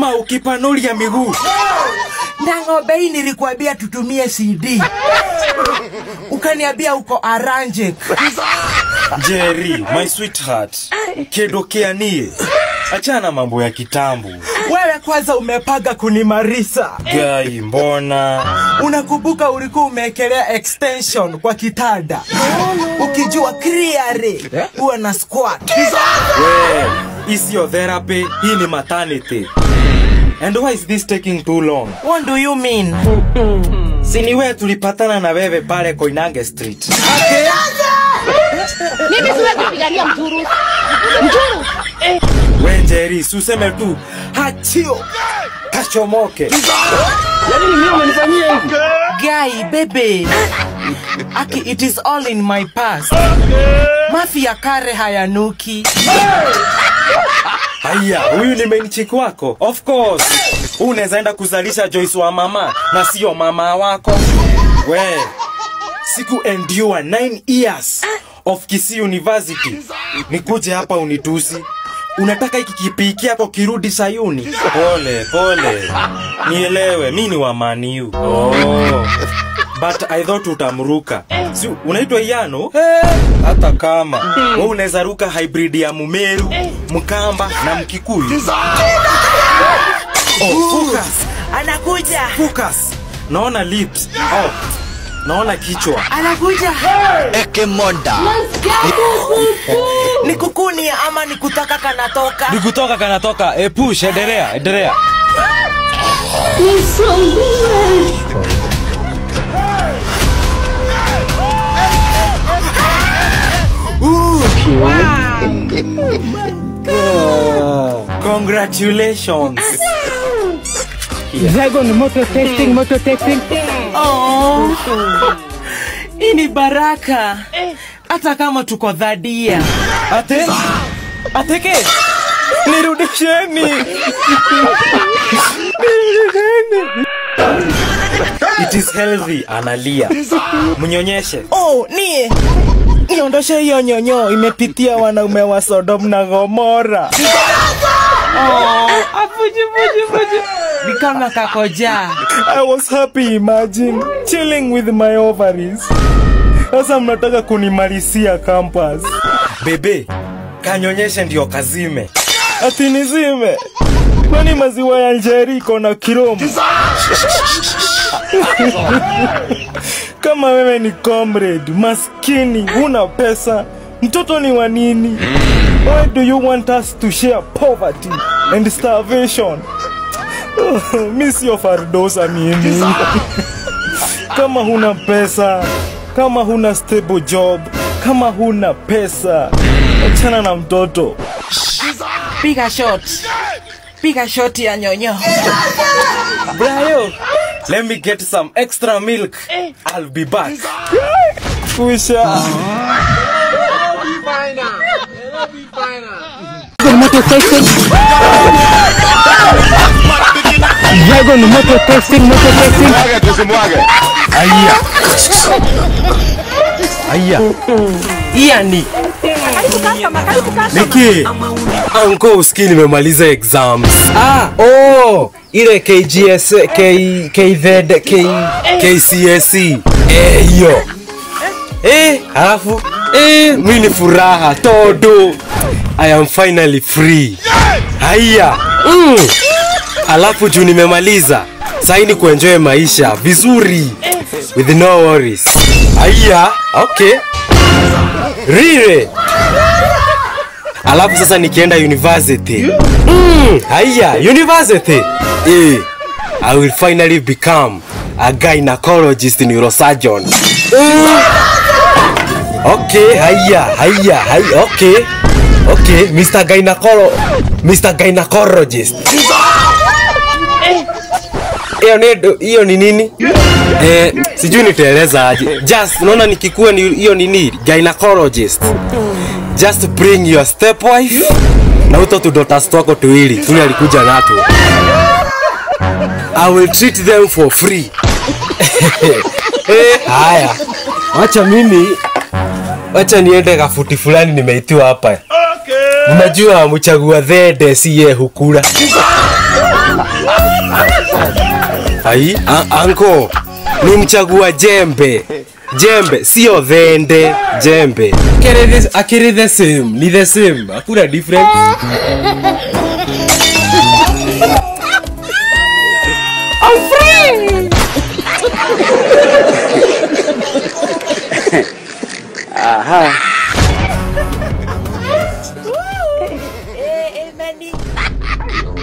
Simama ukipanulia miguu. Na ng'ombe hii nilikuambia tutumie CD. Ukaniambia uko arrange. Jerry, my sweetheart. Kedokea nie. Achana mambo ya kitambo. Wewe kwanza umepaga kunimarisa. Gai, mbona? Unakumbuka ulikuwa umeekelea extension kwa kitanda. Ukijua clearly huwa na squat. We, is your therapy, hii ni maternity. And why is this taking too long? What do you mean? Sini wewe tulipatana na wewe pale Koinange Street. Okay. Mimi siwezi kupigania mturu. Mturu. We Njeri, useme tu hachio kachomoke. Yaani ni mimi umenifanyia hivi? Guy, baby. Aki, it is all in my past. Mafia kare hayanuki. Haya, huyu ni main chick wako. Of course. Unaweza enda kuzalisha Joyce wa mama na sio mama wako. We, siku endure 9 years of Kisii University. Nikuje hapa unitusi. Unataka hiki kipiki hapo kirudi Sayuni? Pole, pole. Nielewe, mimi ni wa Man U. Oh. But I thought utamruka. Si unaitwa Iyano? Hata kama wewe unaweza ruka hybrid ya Mumeru, Mkamba na Mkikuyu. Oh, focus. Anakuja. Focus. Naona lips. Oh. Naona kichwa. Anakuja. Eke monda. Ni kukuni ama ni kutoka kanatoka? Ni kutoka kanatoka. E push, endelea, endelea. Congratulations. Dragon motor testing, motor testing. Oh. Hii ni baraka. Hata kama tuko dhadia. Ate? Ateke? Nirudisheni. Nirudisheni. It is healthy, analia. Mnyonyeshe. Oh, nie. Niondoshe hiyo nyonyo imepitia wanaume wa Sodom na Gomora. Oh, afuji fuji fuji. Ni kama kakoja. I was happy, imagine chilling with my ovaries. Sasa mnataka kunimalisia campus. Bebe, kanyonyeshe ndio kazime. Ati nizime. Kwani maziwa ya Njeri iko na kiromo? Kama wewe ni comrade, maskini, huna pesa, mtoto ni wa nini? Why do you want us to share poverty and starvation? Mi sio Fardosa mimi. Kama huna pesa, kama huna stable job, kama huna pesa, achana na mtoto. Piga shot. Piga shot ya nyonyo. Brayo, let me get some extra milk. I'll be back. Kusha. Motor testing. Dragon motor testing, motor testing. Aya. Aya. Iani. Niki. Uncle usikii nimemaliza exams. Ah, oh, ile KGS, K, KZ, K, KCSE. Eh, hiyo. Eh, halafu eh, mimi ni furaha todo. I am finally free. Haya. Alafu juu nimemaliza. Sasa ni kuenjoy maisha vizuri. With no worries. Haya, okay. Rire. Alafu sasa nikienda university. Haya, university. Eh, I will finally become a gynecologist neurosurgeon. Okay, haya, haya, haya, okay. Okay, Mr. Mr. Gynecologist. Hiyo ni nini? Eh, sijui nitaeleza aje. Just unaona nikikuwa ni hiyo nini? Gynecologist. Just bring your stepwife na uto tu daughters wako tuwili. Tuli alikuja nato. I will treat them for free. Eh, haya. Wacha mimi, wacha niende kafuti fulani nimeitiwa hapa. Okay. Unajua mchagua thende siye hukula. Ai, anko, ni mchagua jembe. Jembe, sio dhende, jembe. Akiri the same, ni the same. Hakuna difference. I'm free. Aha.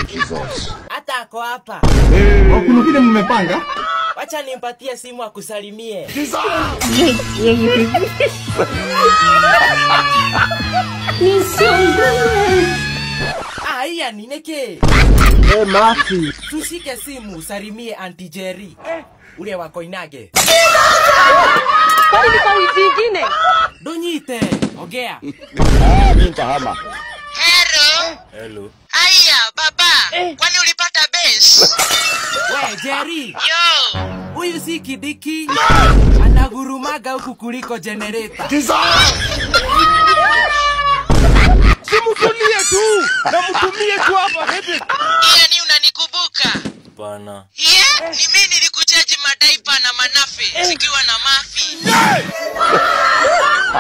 Jesus. Hata ako hapa. Kuna kile mmepanga? Wacha nimpatie simu akusalimie. Ah, iya ni neke. Mafi. Tushike simu usalimie Auntie Jerry. Ule wa Koinange. Kwani ni kwa wiki nyingine? Donyite, ongea. Mimi nitahama. Hello. Hello. Aya, baba. Kwani ulipata base? We, Jerry. Yo. Huyu si Kidiki. Anagurumaga huku kuliko generator. Simutulie tu. Na mtumie tu hapa hebu. Iya ni unanikumbuka? Hapana. Yeah, ni mimi nilikuchaji madaipa na manafe zikiwa na mafi.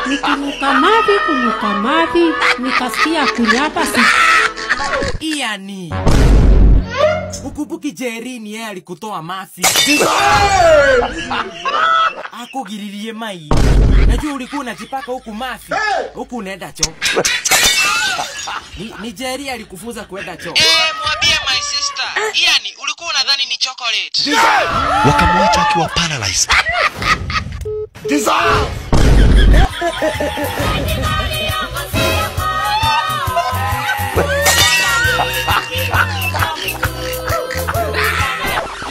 Nikinuka mavi, kunuka mavi, nikasikia kunyapa si. Iya ni. Ukumbuki Jerry ni yeye alikutoa mafi. Akugiririe mai. Najua ulikuwa unajipaka huku mafi. Huku unaenda choo. Ni Jerry alikufunza kuenda choo. Mwambie my sister. Iya ni ulikuwa unadhani ni chocolate. Wakamwacha akiwa paralyzed.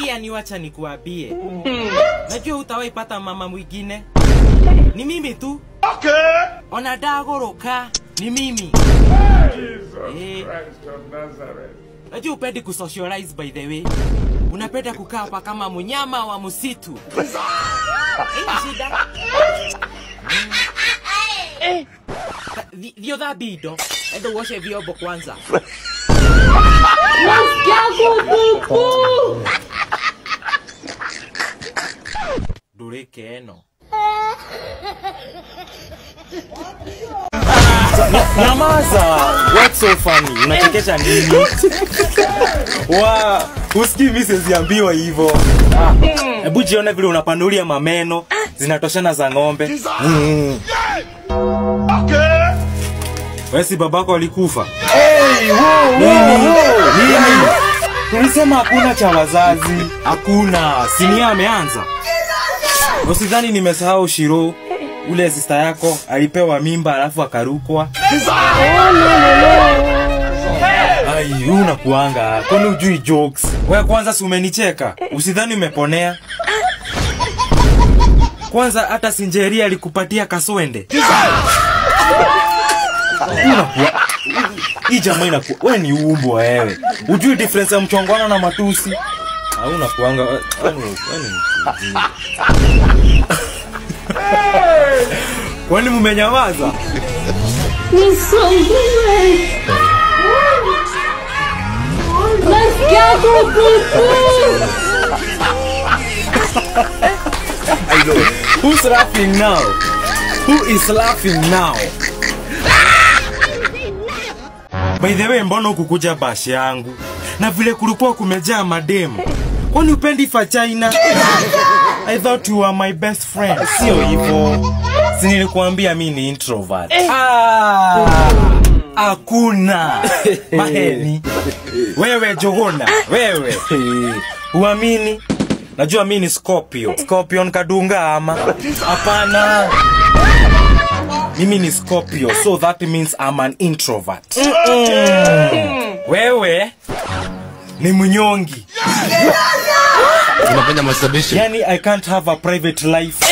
Iya ni wacha nikuambie. Najua hutawahi pata mama mwingine. Ni mimi tu. Okay. Ona dagoroka ni mimi. Jesus Christ of Nazareth. Najua upendi kusocialize by the way. Unapenda kukaa hapa kama mnyama wa msitu. Haina shida. Vyo dhabido. Endo uoshe vyombo kwanza. Nasikia kuku. Dureke eno. Nyamaza. What's so funny? Unachekesha nini? Wa, usikii mimi siambiwa hivyo. Hebu jione vile unapanulia mameno zinatoshana za ng'ombe. Okay. Wewe si babako alikufa? Hey, wo, nini? Nini? Tulisema hakuna cha wazazi. Hakuna. Sinia ameanza. Usidhani nimesahau Shiro. Ule sister yako alipewa mimba alafu akarukwa. Ai, unakuanga. Kwani hujui jokes? Wewe kwanza si umenicheka. Usidhani umeponea. Kwanza hata Sinjeria alikupatia kaswende. Unakuwa hii jamaa inakuwa wewe ni umbwa wewe. Hujui difference ya mchongwana na matusi. Au unakuanga wewe ni Kwani mumenyamaza? Nisongue. Nasikia kuku. I know. Who's laughing now? Who is laughing now? By the way, mbona hukukuja bash yangu? Na vile kulikuwa kumejaa mademu. Kwani upendi fa China? I thought you were my best friend. Sio hivyo. Si nilikuambia mimi ni introvert. Hakuna. Maheni. Wewe Jogona, wewe. Uamini? Najua mimi ni Scorpio. Scorpion kadunga ama? Hapana. Mimi ni Scorpio, so that means I'm an introvert. Wewe ni mnyongi. Unafanya masturbation. Yani I can't have a private life.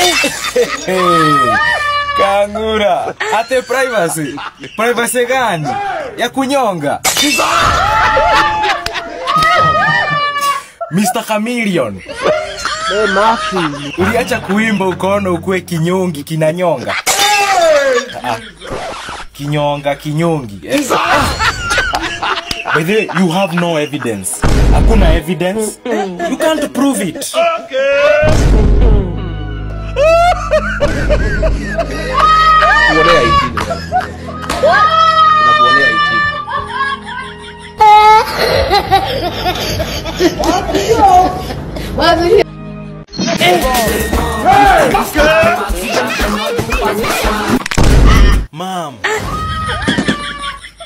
Kangura, ate privacy. Privacy gani? Ya kunyonga. Mr. Chameleon. Uliacha kuimba ukaona ukue kinyongi kinanyonga. Kinyonga kinyongi. By the way, you have no evidence. Hakuna evidence. You can't prove it. Okay. Kuonea 18. Unakuonea 18. Mam.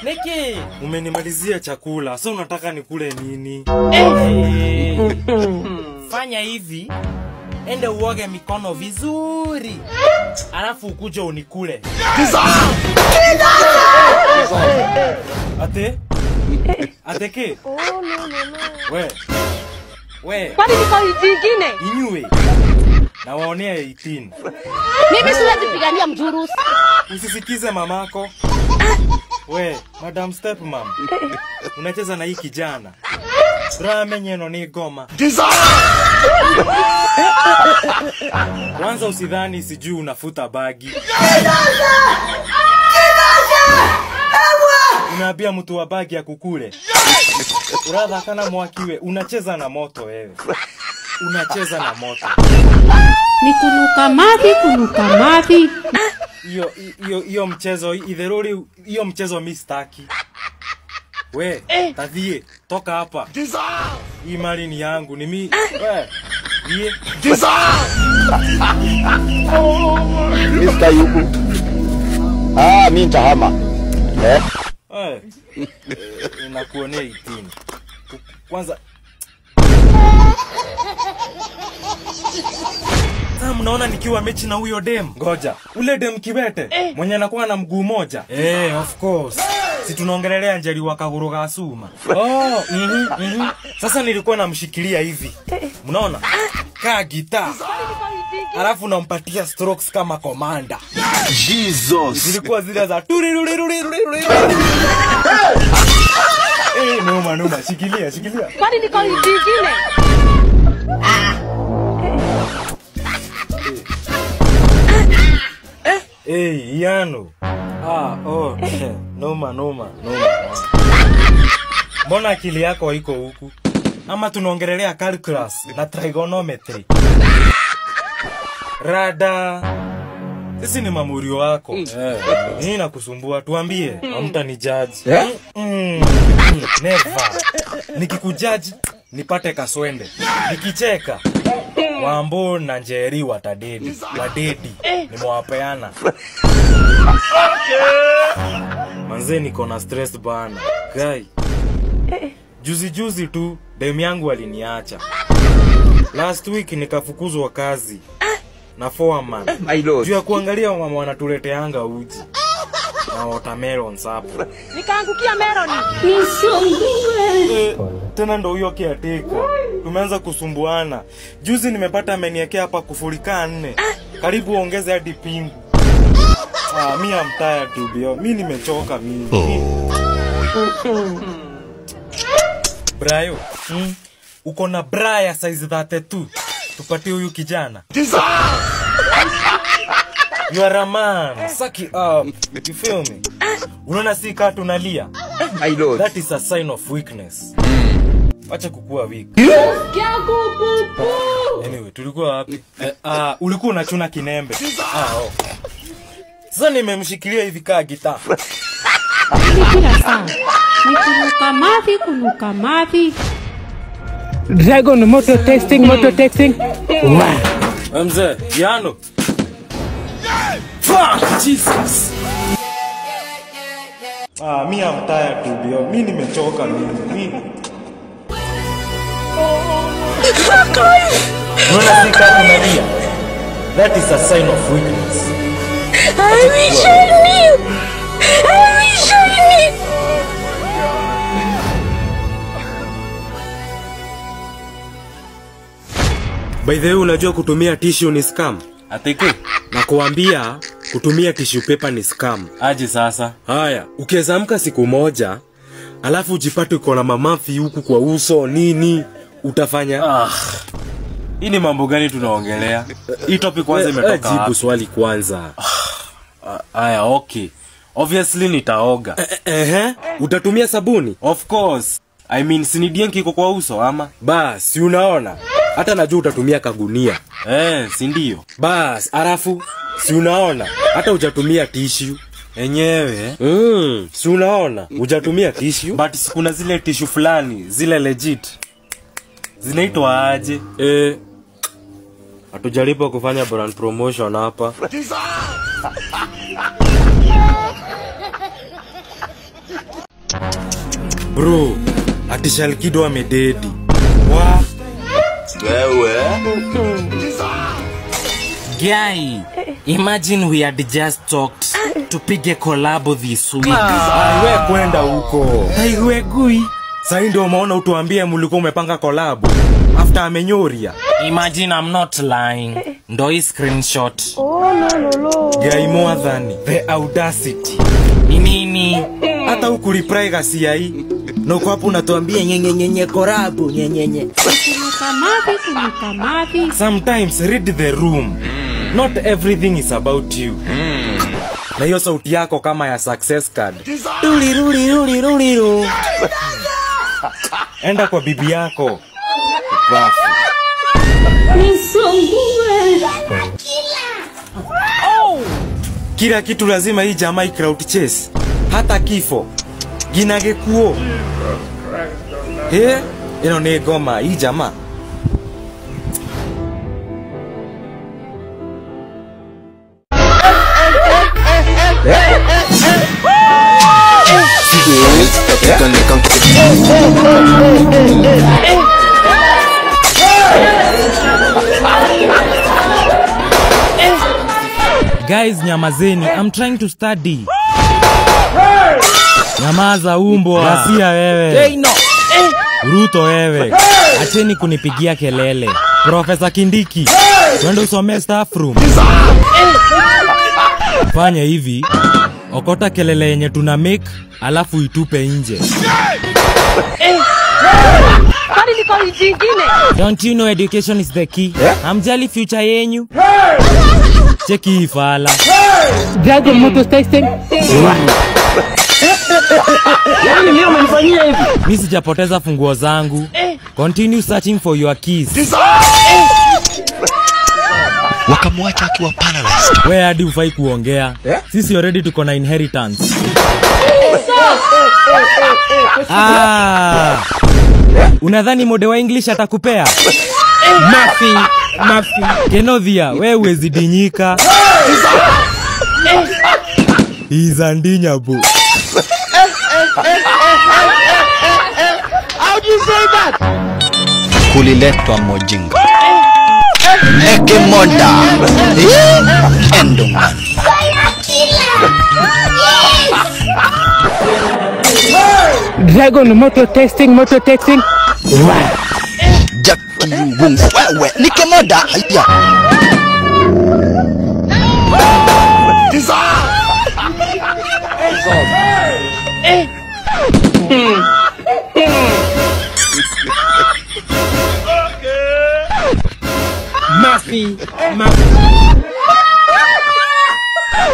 Niki, umenimalizia chakula. So unataka nikule nini? Fanya hivi. Ende uoge mikono vizuri. Alafu ukuje unikule. Ate? Ate ke? Oh, no, no, no. We. We. Kwani niko jingine? Inyue. Na waonea 18. Mimi siwezi pigania mjurusi. Usisikize mamako. We, madam step mom. Unacheza na hii kijana. Ramenye no ni goma. Kwanza usidhani sijui unafuta bagi. Unaambia mtu wa bagi ya kukule. Uradha kana mwakiwe, unacheza na moto wewe. Unacheza na moto. Ni kunuka mavi, kunuka mavi. Hiyo mchezo, idherori, hiyo mchezo mi sitaki. We, tadhie, toka hapa. Hii mali ni yangu, ni mi. We, die. Mr. Yuku. Ah, mi nitahama. Eh? Nakuonea 18. Kwanza sasa mnaona nikiwa mechi na huyo dem. Ngoja. Ule dem kiwete mwenye anakuwa na mguu moja. Of course. Si tunaongelelea Njeri wa Kaguru ga Suma. Oh, Sasa nilikuwa namshikilia hivi. Mnaona? Kaa gitaa. Alafu nampatia strokes kama commander. Jesus. Zilikuwa zile za turiruriririri. Noma noma, shikilia, shikilia. Kwani niko jingine? Yano. Ah, oh. Noma noma, noma. Mbona akili yako haiko huku? Ama tunaongelelea calculus na trigonometry. Rada. Sisi ni mamurio wako. Nini nakusumbua? Tuambie, hamtani judge. Never. Nikikujudge nipate kaswende. Nikicheka Wambo na Njeri watadedi. Wadedi. Nimewapeana. Manze niko na stress bana. Guy. Juzi juzi tu dem yangu aliniacha. Last week nikafukuzwa kazi na foreman. Juu ya kuangalia mama wanatuleteanga uji na watermelons hapo. Nikaangukia melon. Nisumbue. Tena ndo huyo kiateka. Tumeanza kusumbuana. Juzi nimepata ameniwekea hapa kufurika 4. Karibu ongeze hadi pingu. Ah, mi am tired to be. Mi nimechoka mimi. Brayo. Uko na bra ya size 32. Tupatie huyu kijana. You are a man. Suck it up. You feel me? Unaona si kaa tunalia? My lord. That is a sign of weakness. Acha kukua weak. Anyway, tulikuwa wapi? Ulikuwa unachuna kinembe. Oh. Sasa nimemshikilia hivi kaa gitaa. Kila saa. Ni kunuka mavi, kunuka mavi. Dragon moto testing, moto testing. Wow. Mzee, Yano. Fuck Jesus. Ah, mi am tired to be. Mi nimechoka mimi. Unaona si kama unalia? That is a sign of weakness. I wish I knew. I wish I knew. By the way, unajua kutumia tissue ni scam? Ateke. Na kuambia kutumia tissue paper ni scam. Aje sasa? Haya, ukiweza amka siku moja, alafu ujipate uko na mamafi huku kwa uso nini, utafanya? Hii ni mambo gani tunaongelea? Hii topic kwanza imetoka wapi? Jibu swali kwanza. Haya, okay. Obviously nitaoga. Utatumia sabuni? Of course. I mean, si ni dienki iko kwa uso ama? Bas, si unaona? Hata najua utatumia kagunia. Si ndio? Bas, alafu si unaona? Hata hujatumia tissue enyewe. Si unaona? Hujatumia tissue. But kuna zile tissue fulani, zile legit. Zinaitwa aje? Hatujaribu kufanya brand promotion hapa. Bro, ati Shalkido amededi. Wa wewe. Guy, imagine we had just talked tupige collab this week. Wewe kwenda huko. Haiwe gui. Sasa ndio umeona utuambie mlikuwa umepanga collab after amenyoria. Imagine I'm not lying. Ndo hii screenshot. Oh no no no. Guy, more than the audacity. Ni nini? Hata huku reply ghasia hii. Na uko hapo unatuambia nyenye nyenye collab nyenye nyenye. Kunuka mavi. Sometimes read the room. Not everything is about you. Na hiyo sauti yako kama ya success card. Ruli ruli ruli ruli ru. Enda kwa bibi yako. Bafu. Nisungue. Oh! Kila kitu lazima hii jamaa crowd chase. Hata kifo. Ginage kuo. Ino ni goma hii jamaa. Guys, nyamazeni. I'm trying to study. Nyamaza umbwa. Ghasia wewe. Hey, no. Ruto wewe. Acheni kunipigia kelele. Profesa Kindiki. Twende usomee staff room. Fanya hivi, okota kelele yenye tuna make, alafu itupe nje. Don't you know education is the key? Hamjali future yenyu. Cheki hii fala. Dragon Motor Testing. Yaani mimi umenifanyia hivi? Mimi sijapoteza funguo zangu. Continue searching for your keys. Wakamwacha akiwa paralyzed. Wewe hadi hufai kuongea. Sisi already tuko na inheritance. Unadhani mode wa English atakupea? Mafi, mafi. Kenovia, wewe huwezi dinyika. Izandinya bu. How do you say that? Kuliletwa mojinga. Neke monda. Endunga. Dragon Motor Testing, Motor Testing. Jackie Wung. Wewe nike monda. Haya. Mafi, mafi.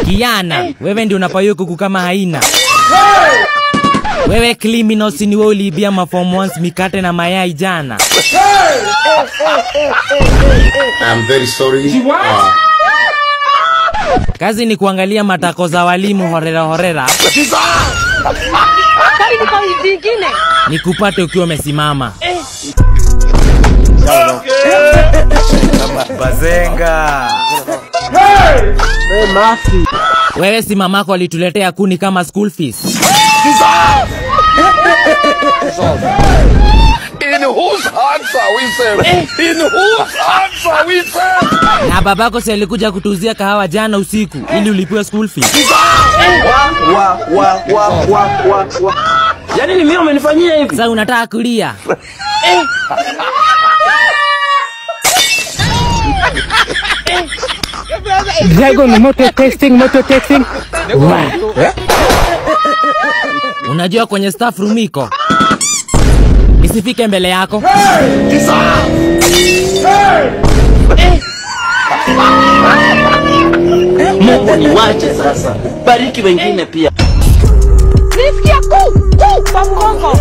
Kiana, wewe ndio unapayo kuku kama haina. Wewe criminal, si ni wewe uliibia maform 1 mikate na mayai jana. I'm very sorry. Kazi ni kuangalia matako za walimu horera horera. Nikupate ukiwa umesimama. Bazenga. Wewe si mamako alituletea kuni kama school fees. In whose hands are we safe? In whose hands are we safe? Na babako si alikuja kutuuzia kahawa jana usiku ili ulipiwe school fees. Wa wa wa wa wa wa. Yaani ni mimi umenifanyia hivi? Sasa unataka kulia? Dragon Motor Testing, Motor Testing. Unajua kwenye staff room iko. Nisifike mbele yako. Mungu niwache sasa. Bariki wengine pia. Nisikia ku ku kwa mgongo.